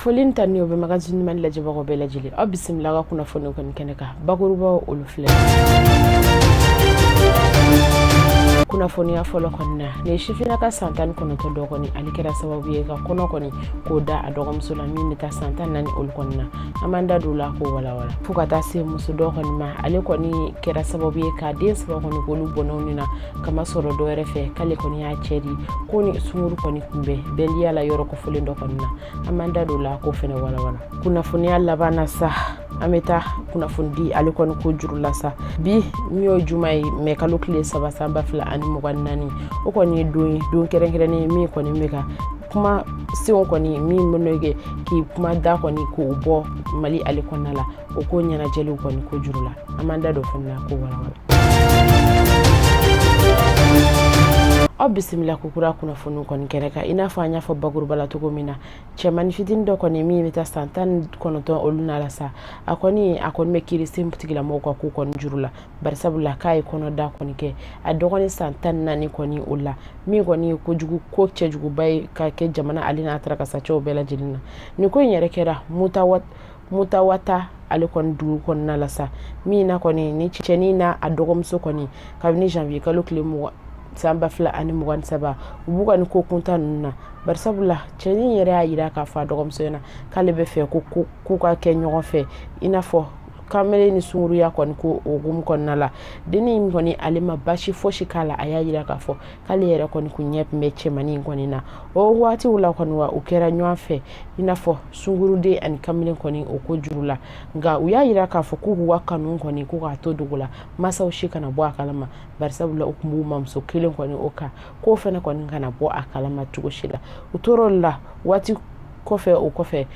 Foli ta ni o bɛ Magazine Mali lajɛbagaw bɛɛ lajɛlen, aw bisimila ka kunnafoni kɔni kɛnɛ kan. Bakurubaw olu filɛ. Kunnafoniya fɔlɔ kɔni na, nin ye sifinna ka san 19 dɔ kɔni, ale kɛra sababu ye ka kɔnɔ kɔni k'o da a dɔgɔmuso la min bɛ taa san 14 olu kɔni na. An b'an da don o la k'o walawala. Fo ka taa se muso dɔ kɔni ma, ale kɔni kɛra sababu ye ka den 3 kɔni k'olu bɔnɛ u ni na, kamasɔrɔ dɔ wɛrɛ fɛ k'ale kɔni y'a cɛ di ko ni sunguru kɔni kunbɛn bɛndiya la yɔrɔ kofɔlen dɔ kɔni na. An b'an da don o la k'o fɛnɛ walawala. Kunnafoniya laban na sa, an bɛ taa kunnafoni di ale kɔni ko juru la sa. Bi min y'o juma ye, mɛ kalo tile 3 san 2024, o kɔni ye don ye, don kɛrɛnkɛrɛnnen ye min kɔni bɛ ka kuma senw kɔni min bɛ kɛ k'i kuma da kɔni k'o bɔ Mali ale kɔnɔna la, o ko ɲɛnajɛliw kɔni ko juru la. An b'an da don o fɛnɛ la k'o walawala. Aw bisimila kokura kunnafoniw kɔni kɛnɛ kan. I n'a fɔ an y'a fɔ bakuruba la cogo min na, cɛmanin fitinin dɔ kɔni min bɛ taa san 19 olu na la sa, a kɔni bɛ kiiri sen tigilamɔgɔw ka ko kɔni juru la, barisabula k'a ye kɔnɔda kɔni kɛ a dɔgɔnin san 14 kɔni o la, min kɔni ye kojugu ko cɛjuguba ye ka kɛ jamana ale n'a tarakasacɛw bɛɛ lajɛlen na. Nin ko in yɛrɛ kɛra Mutawata ale kɔni dugu kɔnɔna la sa, min na kɔni ni cɛnin n'a a dɔgɔmuso kɔni kabini janvier kalo tile 20 san 2023, u b'u ka nin ko kuntan ninnu na, barisabula cɛnin yɛrɛ y'a yira k'a fɔ a dɔgɔmuso ɲɛna k'ale bɛ fɛ ko k'u ka kɛ ɲɔgɔn fɛ, i n'a fɔ kamalen ni sunguruya kɔni ko o hukumu kɔnɔna la. Dennin in kɔni ale ma baasi fosi k'a la, a y'a yira k'a fɔ k'ale yɛrɛ kɔni kun ɲɛ tun bɛ cɛmanin in kɔni na. O waatiw la kɔni wa u kɛra ɲɔgɔn fɛ i n'a fɔ sunguruden ani kamalen kɔni o ko juru la, nka u y'a yira k'a fɔ k'u b'u ka kanu kɔni ko k'a to dogo la, masaw si kana bɔ a kalama, barisabula u tun b'u mamuso kelen kɔni o kan, k'o fɛnɛ kɔni kana bɔ a kalama cogo si la. U tor'o la waati kɔfɛ, o kɔfɛ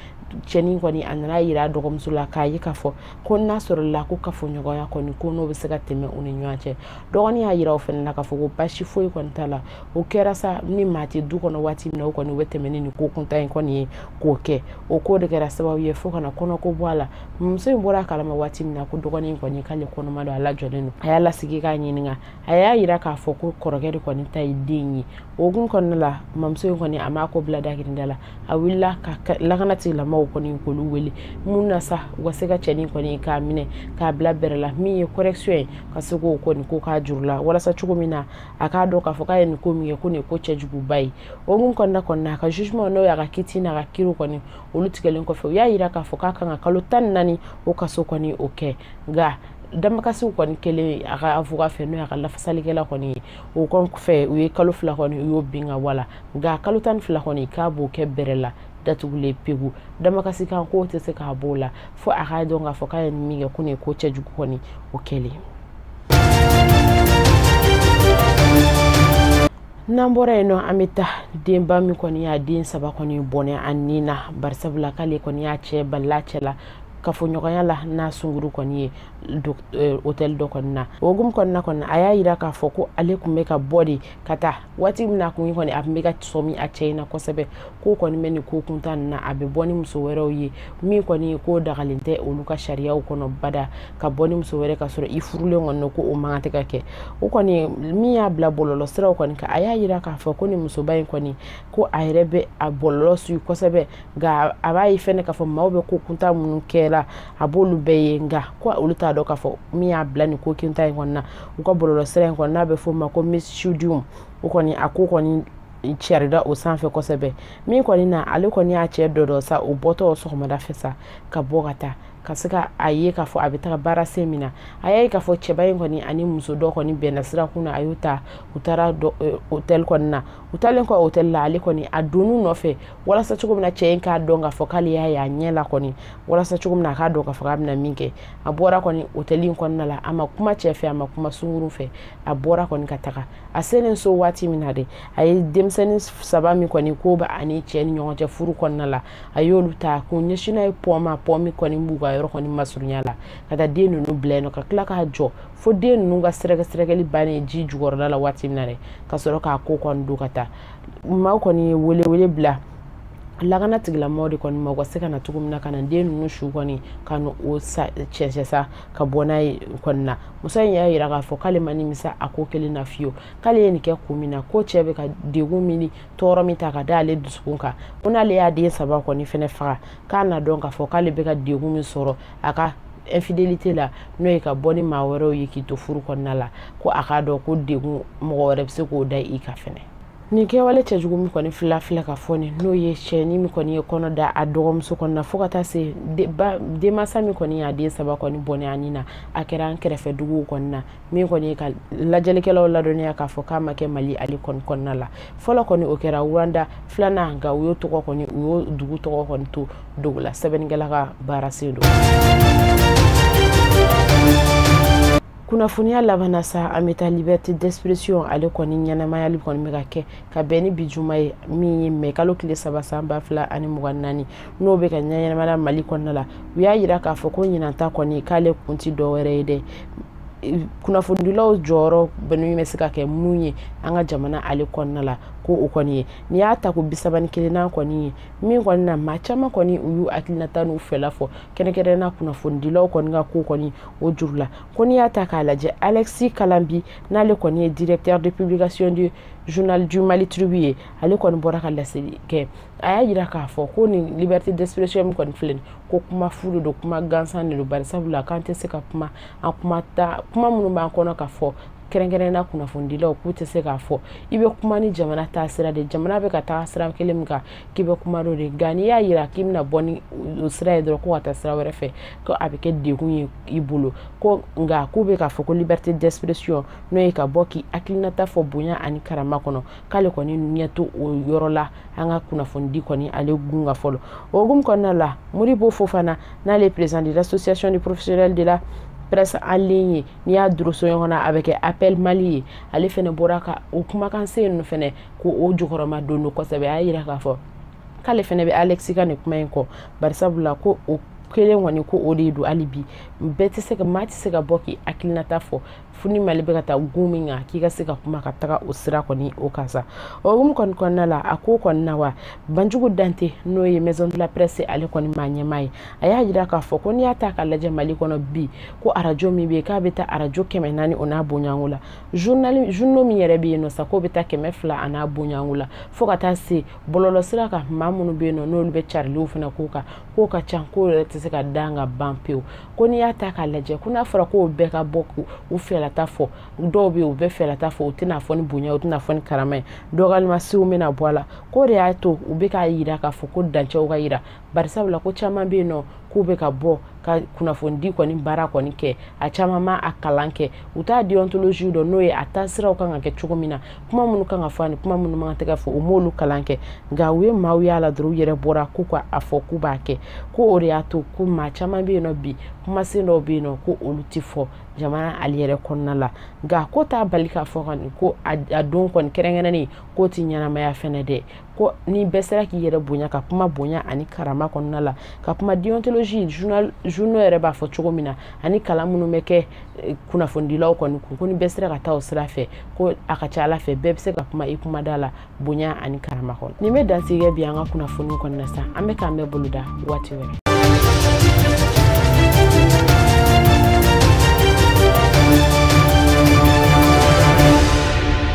cɛnin kɔni a nana yira a dɔgɔmuso la k'a ye k'a fɔ ko n'a sɔrɔ la ko kafoɲɔgɔnya kɔni ko n'o bɛ se ka tɛmɛ u ni ɲɔgɔn cɛ. Dɔgɔnin y'a yira o fɛnɛ la k'a fɔ ko baasi foyi kɔni t'a la. O kɛra sa ni maa tɛ du kɔnɔ waati min na, o kɔni u bɛ tɛmɛ ni nin ko kuntan in kɔni ye k'o kɛ. O ko de kɛra sababu ye fo ka na kɔnɔko bɔ a la. Muso in bɔra a kalama waati min na ko dɔgɔnin in kɔni k'ale kɔnɔma don, a lajɔlen don. A y'a lasigi k'a ɲininka, a y'a yira k'a fɔ ko kɔrɔkɛ de kɔni ta ye den ye. O hukumu kɔnɔna la, mamuso in kɔni a m'a ko bila dakirinda la, a wulila ka lakana tigilamɔgɔw kɔni k'olu wele mun na sa u ka se ka cɛnin kɔni k'a minɛ k'a bila bɛrɛ la, min ye correction ye ka se k'o kɔni ko k'a juru la, walasa cogo min na a k'a dɔn k'a fɔ k'a ye nin ko min kɛ ko nin ye ko cɛjuguba ye. O hukumu kɔnɔna kɔni a ka jugement n'o y'a ka kiti n'a ka kiiriw kɔni olu tigɛlen kɔfɛ, u y'a yira k'a fɔ k'a kan ka kalo 14 o kaso kɔni o kɛ. Nka damakasiw kɔni kɛlen a ka avocat fɛ n'o y'a ka lafasalikɛla kɔni ye, o kɔfɛ u ye kalo 2 kɔni u y'o bin ka bɔ a la, nka kalo 12 kɔni k'a b'o kɛ bɛrɛ la datugulen pewu. Damakasi kan k'o tɛ se k'a bɔ o la fo a k'a dɔn k'a fɔ k'a ye min kɛ ko nin ye ko cɛjugu kɔni o kɛlen. N'an bɔra yen nɔ, an bɛ taa denba min kɔni y'a den 3 kɔni bɔnɛ a ni na, barisabula k'ale kɔni y'a cɛ balila cɛ la kafoɲɔgɔnya la n'a sunguru kɔni ye hôtel dɔ kɔni na. O hukumu kɔnɔna kɔni a y'a yira k'a fɔ ko ale tun bɛ ka bɔ de ka taa waati min na a kun kɔni a tun bɛ ka sɔmi a cɛ in na kosɛbɛ, k'o kɔni bɛ nin ko kuntan nin na, a bɛ bɔ ni muso wɛrɛw ye min kɔni k'o dagalen tɛ olu ka sariyaw kɔnɔ bada, ka bɔ ni muso wɛrɛ ka sɔrɔ i furulen kɔni ko o man kan tɛ ka kɛ. O kɔni min y'a bila bɔlɔlɔ siraw kɔni kan, a y'a yira k'a fɔ ko nin musoba in kɔni ko a yɛrɛ bɛ a bɔlɔlɔ suit kosɛbɛ, nka a b'a ye fɛnɛ k'a fɔ maaw bɛ ko kuntan minnu kɛ la a b'olu bɛɛ ye, nka ko olu t'a dɔn k'a fɔ min y'a bila nin ko kuntan in kɔni na. U ka bɔlɔlɔ sira in kɔni n'a bɛ f'o ma ko Miss Studium, o kɔni a ko kɔni carida o sanfɛ kosɛbɛ. Min kɔni na ale kɔni y'a cɛ dɔ dɔ sa, o bɔtɔ sɔgɔmada fɛ sa ka bɔ ka taa ka se ka a ye k'a fɔ a bɛ taga baara sen min na, a y'a ye k'a fɔ cɛba in kɔni ani muso dɔ kɔni bɛnna sira kun na, a y'o ta u taara hôtel kɔni na. U taalen kɔ hôtel la, ale kɔni a donn'u nɔfɛ walasa cogo min na cɛ in k'a dɔn k'a fɔ k'ale y'a ye a ɲɛ la kɔni, walasa cogo min na a k'a dɔn k'a fɔ k'a bɛna min kɛ. A bɔra kɔni hôtel in kɔnɔna la, a ma kuma cɛ fɛ, a ma kuma sungurun fɛ, a bɔra kɔni ka taga. A selen so waati min na de, a ye denmisɛnnin 3 min kɔni k'o bɛ ani cɛ ni ɲɔgɔn cɛ furu kɔnɔna la, a y'olu ta k'u ɲɛsin n'a ye pɔn ma, pɔn min kɔni b'u ka yɔrɔ kɔni masurunya la, ka taa den ninnu bila yen nɔ, ka tila k'a jɔ fo den ninnu ka sɛrɛgɛsɛrɛgɛli bannen ji jukɔrɔla la waati min na dɛ, ka sɔrɔ k'a ko kɔni don ka taa. Maaw kɔni ye welewele bila Lakana tigilamɔgɔw de kɔni ma, u ka se ka na cogo min na ka na den ninnu su kɔni ka na o cɛncɛn sa ka bɔ n'a ye kɔni na. Muso in y'a yira k'a fɔ k'ale ma nimisa a ko kelen na fiyewu, k'ale ye nin kɛ kun min na, ko cɛ bɛ ka degun min ni tɔɔrɔ min ta ka da ale dusukun kan, ko n'ale y'a den 3 kɔni fɛnɛ faga, k'a na dɔn k'a fɔ k'ale bɛ ka degun min sɔrɔ a ka infidélité la, n'o ye ka bɔ ni maa wɛrɛw ye k'i to furu kɔnɔna la, ko a k'a dɔn ko degun mɔgɔ wɛrɛ bɛ se k'o da i kan fɛnɛ. Nin kɛwale cɛjugu min kɔni fila filɛ ka fɔ nin, n'o ye cɛnin min kɔni ye kɔnɔ da a dɔgɔmuso kɔni na, fo ka taa se denmansa min kɔni y'a den 3 kɔni bɔnɛ a nin na, a kɛra an kɛrɛfɛ duguw kɔni na, min kɔni ye ka lajɛlikɛlaw ladɔnniya k'a fɔ k'a ma kɛ Mali ale kɔni kɔnɔna la. Fɔlɔ kɔni o kɛra Rwanda, filanan nka u y'o tɔgɔ kɔni, u y'o dugu tɔgɔ kɔni to dogo la. Sɛbɛnnikɛla ka baara sen don. Kunnafoniya laban na sa, an bɛ taa liberté d'expression ale kɔni ɲɛnamayali kɔni bɛ ka kɛ ka bɛn ni bi juma ye, min ye mɛ kalo tile 3 san 2024, n'o bɛ ka ɲɛnamaya Mali kɔnɔna la. U y'a yira k'a fɔ ko ɲinan ta kɔni k'ale kun ti dɔwɛrɛ ye dɛ, kunnafonidilaw jɔyɔrɔ bɛ se ka kɛ mun ye an ka jamana ale kɔnɔna la, ko o kɔni ye n'i y'a ta ko 31nan kɔni ye min kɔni na, maa caman kɔni u y'u hakilinata n'u fɛla fɔ, kɛrɛnkɛrɛnnenya kunnafonidilaw kɔni ka ko kɔni o juru la. Ko n'i y'a ta k'a lajɛ, Alexis Kalambi, n'ale kɔni ye directeur de publication du journal du Mali Tribune ye, ale kɔni bɔra ka laseli kɛ. A y'a yira k'a fɔ ko nin liberté d'expression min kɔni filɛ nin, ko kuma fu de don, kuma gansan de don, bari sabula k'an tɛ se ka kuma, an kuma ta kuma minnu b'an kɔnɔ ka fɔ, kɛrɛnkɛrɛnnenya kunnafonidilaw k'u tɛ se k'a fɔ. I bɛ kuma ni jamana taasira de, jamana bɛ ka taga sira kelen min kan k'i bɛ kuma n'o de, nka n'i y'a yira k'i bɛna bɔ ni o sira ye dɔrɔn ko ka taa sira wɛrɛ fɛ, ko a bɛ kɛ degun ye i bolo. Ko nka k'u bɛ k'a fɔ ko liberté d'expression, n'o ye ka bɔ k'i hakilinata fɔ bonya ani karama kɔnɔ, k'ale kɔni ɲɛ to o yɔrɔ la an ka kunnafonidi kɔni ale gun ka fɔlɔ. O hukumu kɔnɔna la, Modibo Fofana, n'ale ye président de l'association des professionnels de la presse en ligne ye, n'i y'a doroso ɲɔgɔn na a bɛ kɛ Appel Mali ye, ale fɛnɛ bɔra ka o kumakan sen ninnu fɛnɛ ko o jukɔrɔma don don kosɛbɛ. A y'a yira k'a fɔ k'ale fɛnɛ bɛ Alexis ka nin kuma in kɔ, barisabula ko o kelen kɔni ko o de don hali bi, bɛɛ tɛ se ka, maa tɛ se ka bɔ k'i hakilinata fɔ fo ni Mali bɛ ka taa gun min kan k'i ka se ka kuma ka taga o sira kɔni o kan sa. O hukumu kɔni kɔnɔna la, a ko kɔni na wa, Banjugu Dante, n'o ye maison de la presse ale kɔni maa ɲɛmaa ye, a y'a yira k'a fɔ ko n'i y'a ta k'a lajɛ Mali kɔnɔ bi, ko arajo min bɛ yen k'a bɛ taa arajo 400 o n'a bonyanko la, journaux min yɛrɛ bɛ yen nɔ sa k'o bɛ taa 200 a n'a bonyanko la, fo ka taa se bɔlɔlɔsira kan maa minnu bɛ yen nɔ n'olu bɛ cariliw fana k'o kan, k'o ka ca, k'o yɛrɛ tɛ se ka dan ka ban pewu. Ko n'i y'a ta k'a lajɛ, ko n'a fɔra k'o bɛɛ ka bɔ k'u fɛlata fɔ, dɔw bɛ yen u bɛ fɛlata fɔ, u tɛna fɔ ni bonya, u tɛna fɔ ni karama ye, dɔgɔyalimasiw bɛna bɔ a la. K'o de y'a to u bɛ k'a yira k'a fɔ ko dancɛw ka yira, barisabula ko caman bɛ yen nɔ k'u bɛ ka bɔ ka kunnafonidi kɔni baara kɔni kɛ, a caman ma a kalan kɛ, u t'a déontologie dɔn, n'o ye a taasiraw kan ka kɛ cogo min na, kuma minnu kan ka fɔ ani kuma minnu man kan tɛ ka fɔ, u m'olu kalan kɛ. Nka u ye maaw y'a la dɔrɔn u yɛrɛ bɔra k'u ka a fɔ k'u b'a kɛ, ko o de y'a to ko maa caman bɛ yen nɔ bi, kumasen dɔw bɛ yen nɔ ko olu tɛ fɔ jamana ale yɛrɛ kɔnɔna la. Nka ko t'a bali k'a fɔ kɔni ko a don kɔni kɛrɛnkɛrɛnnen k'o tɛ ɲɛnamaya fɛnɛ dɛ, ko ni bɛɛ sera k'i yɛrɛ bonya ka kuma bonya ani karama kɔnɔna la, ka kuma déontologie journaux yɛrɛ b'a fɔ cogo min na, ani kalan minnu bɛ kɛ kunnafonidilaw kɔni kun, ko ni bɛɛ sera ka taa o sira fɛ, ko a ka ca Ala fɛ bɛɛ bɛ se ka kuma i kumada la bonya ani karama kɔnɔ. Nin bɛ dansigi kɛ bi an ka kunnafoniw kɔnɔna sa, an bɛ k'an bɛɛ boloda waati wɛrɛ.